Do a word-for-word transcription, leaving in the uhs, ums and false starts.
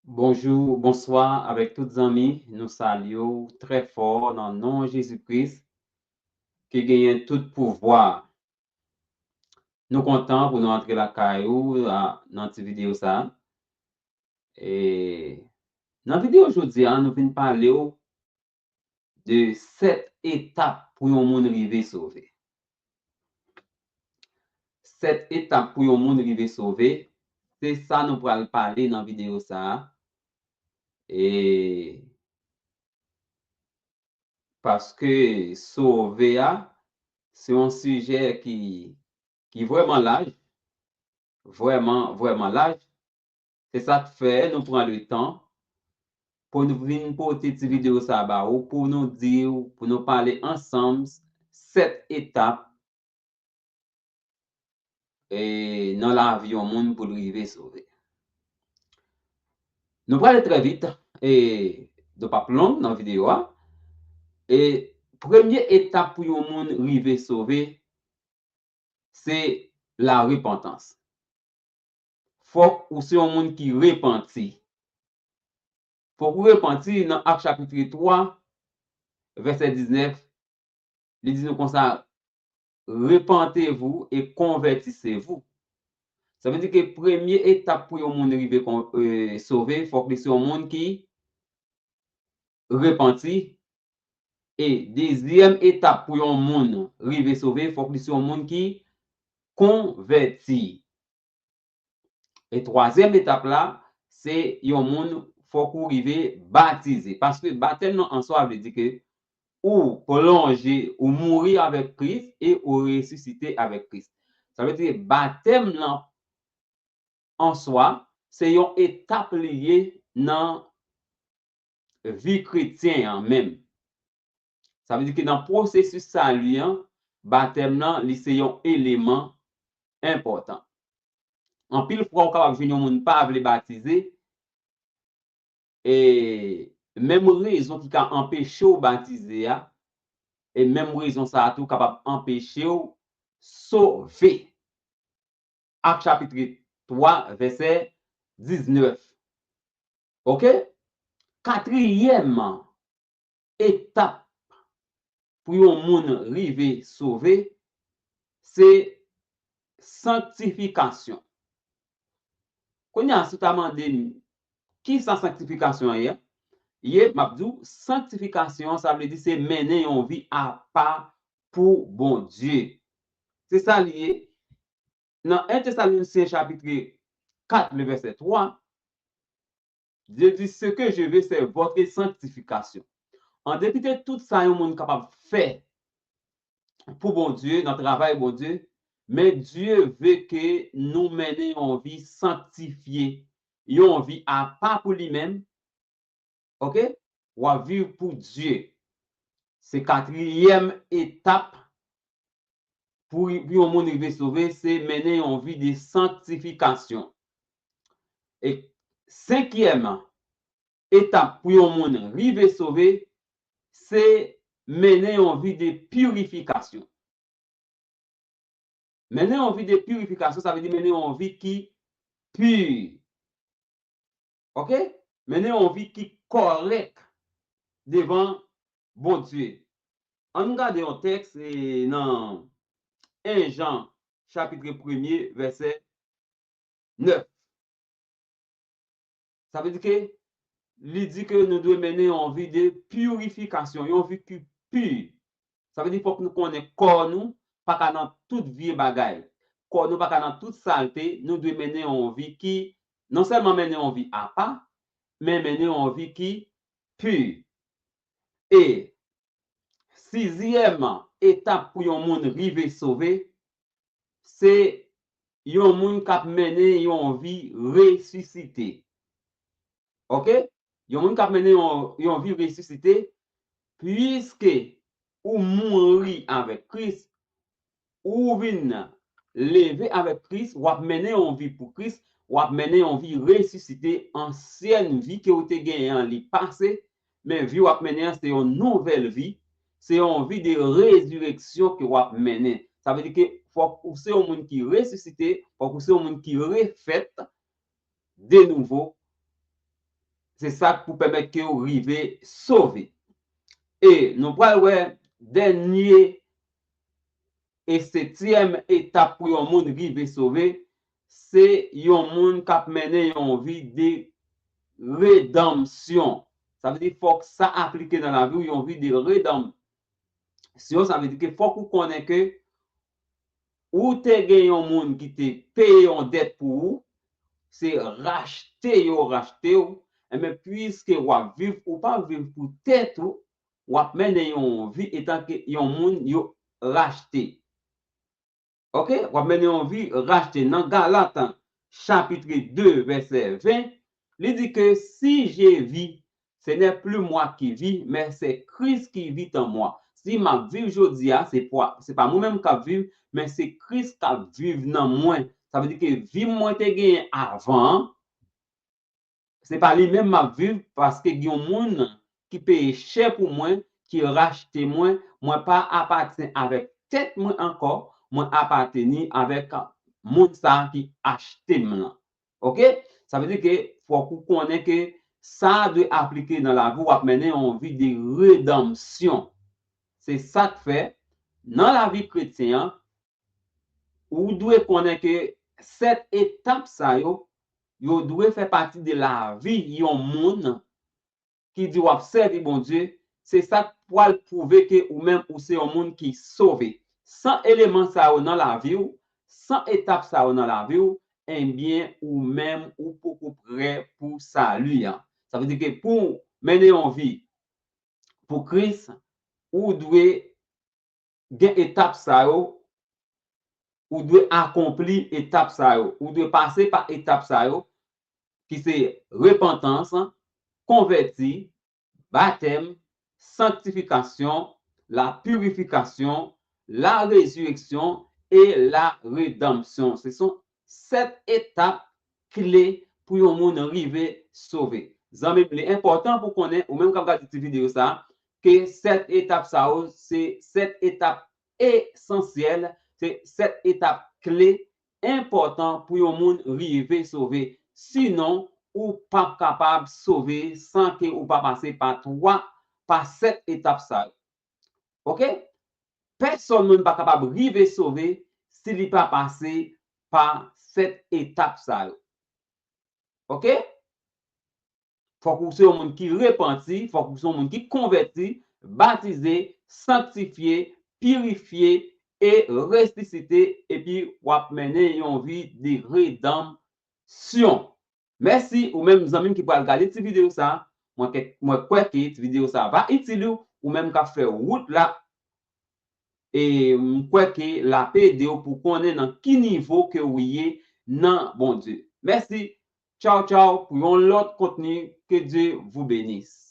Bonjou, bonswa avèk tout zanmi. Nou salye w trè fò nan non Jezi Kris ki genyen tout pouvwa. Nou kontan pou nou antre lakay ou a, nan ti videyo sa a. E nan videyo jodi a, nou vin pale w de sèt etap pou yon moun rive sove. Sèt etap pou yon moun rive sove, se sa nou pral pale nan videyo sa a. E paske sove a, se yon sijè ki, ki vrèman laj, vrèman, vrèman laj. Se sa k fè nou pran le tan pou nou vin pote ti videyo sa ba ou, pou nou di w, pou nou pale ansanm sèt etap e, nan lavi yon moun pou l rive sove. Nou prale trè vit, e nou p ap long nan videyo a. E premye etap pou yon moun rive sove, se la repantans. Fòk ou se yon moun ki repanti. Fòk ou repanti nan Ak chapit twa, vèsè diznèf, li di nou konsa, repentez-vous et convertissez-vous. Sa vle di ke premye etap pou yon moun rive kon, e, sove, fòk li se yon moun ki repanti. E dezyèm etap pou yon moun rive sove, fòk li se yon moun ki konvèti. E twazyèm etap la, se yon moun fòk ou rive batize. Paske batèm nan an swa vle di ke ou plonje, ou mouri avèk Kris e ou resisite avèk Kris. Sa vle di ke batèm nan an swa, se yon etap li ye nan vi kretyen an menm. Sa vle di ke nan pwosesis sali an, batèm nan, li se yon eleman enpòtan. Anpil fwa, ou kapab jwenn yon moun pa vle batize, e menm rezon ki ka anpeche w batize a, e menm rezon sa a tou kapab anpeche w sove. Ak chapit twa, vèsè diznèf. Oke? Katriyèm etap pou yon moun rive sove, se sanktifikasyon. Kounye a, si w ta mande m, ki sa sanktifikasyon an ye? Ye, m ap di w, sanktifikasyon an, sa vle di se mennen yon vi apa pou Bondye. Se sa li ye. Nan en Tesalonisyen chapit kat, le vèsè twa, Dieu dit, ce que je veux, c'est votre sanctification. An depi de tout sa yon moun kapab fè pou Bondye, nan travay Bondye, men Dieu veut ke nou mennen yon vi sanktifye, yon vi apa pou li menm. Oke? W ap viv pou Dye. Se katriyèm etap pou, pou yon moun rive sove, se mennen yon vi de sanktifikasyon. E senkyèm etap pou yon moun rive sove, se mennen yon vi de pirifikasyon. Mennen yon vi de pirifikasyon, sa vle di mennen yon vi ki pi. Oke? Mennen yon vi ki kòrèk devan Bondye. Ann gade yon tèks, e, nan en Jan, chapit premye, vèsè nèf. Sa vle di ke li di ke nou dwe mennen yon vi de pirifikasyon, yon vi ki pi. Sa vle di fòk nou konnen kò nou pa ka nan tout vye bagay. Kò nou pa ka nan tout salte, nou dwe mennen yon vi ki, non sèlman mennen yon vi apa, men mennen yon vi ki pi. E sizyèm etap pou yon moun rive sove, se yon moun k ap mennen yon vi resisite. Oke? Yon moun k ap mennen yon, yon vi resisite, piske ou mouri avèk Kris, ou vin leve avèk Kris, w ap mennen yon vi pou Kris, w ap mennen yon vi resisite, ansyèn vi ke w te genyen an, li pase, men vi w ap mennen an, se yon nouvèl vi, se yon vi de rezireksyon ke w ap mennen. Sa vle di ke fòk ou se yon moun ki resisite, fòk ou se yon moun ki refèt de nouvo, Se sa k pou pèmèt ke w rive sove. E nou pral wè dènye e setyèm etap pou yon moun rive sove, se yon moun k ap mennen yon vi de redanmsyon. Sa vle di fòk sa aplike nan lavi w, yon vi de redanmsyon. Sa vle di ke fòk ou konnen ke ou te gen yon moun ki te peye yon dèt pou ou, se rachte yo rachte w, enben, piske w ap viv, ou pa viv pou tèt ou, w ap mennen yon vi etanke yon moun yo rachte. Ok? W ap mennen yon vi rachte. Nan Galat, chapit de, vèsè ven, li di ke si je vis, ce n'est plus moi qui vis, mais c'est Christ qui vit en moi. Si m ap viv jodi a, se pa, se pa mwen menm k ap viv, men se Kris k ap viv nan mwen. Sa vle di ke vi mwen te genyen avan an, se pa li menm m ap viv, paske gen yon moun ki peye chè pou mwen, ki rachte mwen. Mwen pa apatyen avèk tèt mwen ankò, mwen apateni avèk moun sa a ki achte m lan. Ok? Sa vle di ke fòk ou konnen ke sa dwe aplike nan lavi w, w ap mennen yon vi de redanmsyon. Se sa k fè, nan lavi kretyen an, ou dwe konnen ke sèt etap sa yo, yo dwe fè pati de lavi yon moun ki di w ap sèvi Bondye, se sa k pral pwouve ke ou menm ou se yon moun ki sove. San eleman sa yo nan lavi w, san etap sa yo nan lavi w, enbyen, ou menm ou poko prè pou sali an. Sa vle di ke pou w mennen yon vi pou Kris, ou dwe gen etap sa yo, ou dwe akonpli etap sa yo, ou dwe pase pa etap sa yo, ki se repantans, konvèti, batèm, sanktifikasyon, la purifikasyon, la rezireksyon e la redanmsyon. Se sèt etap kle pou yon moun rive sove. Zanmi m, li enpòtan pou konnen, ou menm k ap gade ti videyo sa, ke sèt etap sa yo se sèt etap esansyèl, se sèt etap kle enpòtan pou yon moun rive sove. Sinon, ou p ap kapab sove san ke ou pa pase pa twa, pa sèt etap sa yo. Ok? Pèsonn moun pa kapab rive sove si li pa pase pa sèt etap sa yo. Ok? Fòk ou se yon moun ki repanti, fòk ou se yon moun ki konvèti, batize, sanktifye, pirifye e resisite, epi w ap mennen yon vi de redanmsyon. Mèsi ou menm zanmi m ki pral gade ti videyo sa. Mwen kè, mwen kwè ke ti videyo sa va itil ou, ou menm k ap fè wout la. E m kwè ke l ap ede w pou konnen nan ki nivo ke ou ye nan Bondye. Mèsi. Tchaw, tchaw. Pou yon lòt kontni, que Dieu vous bénisse.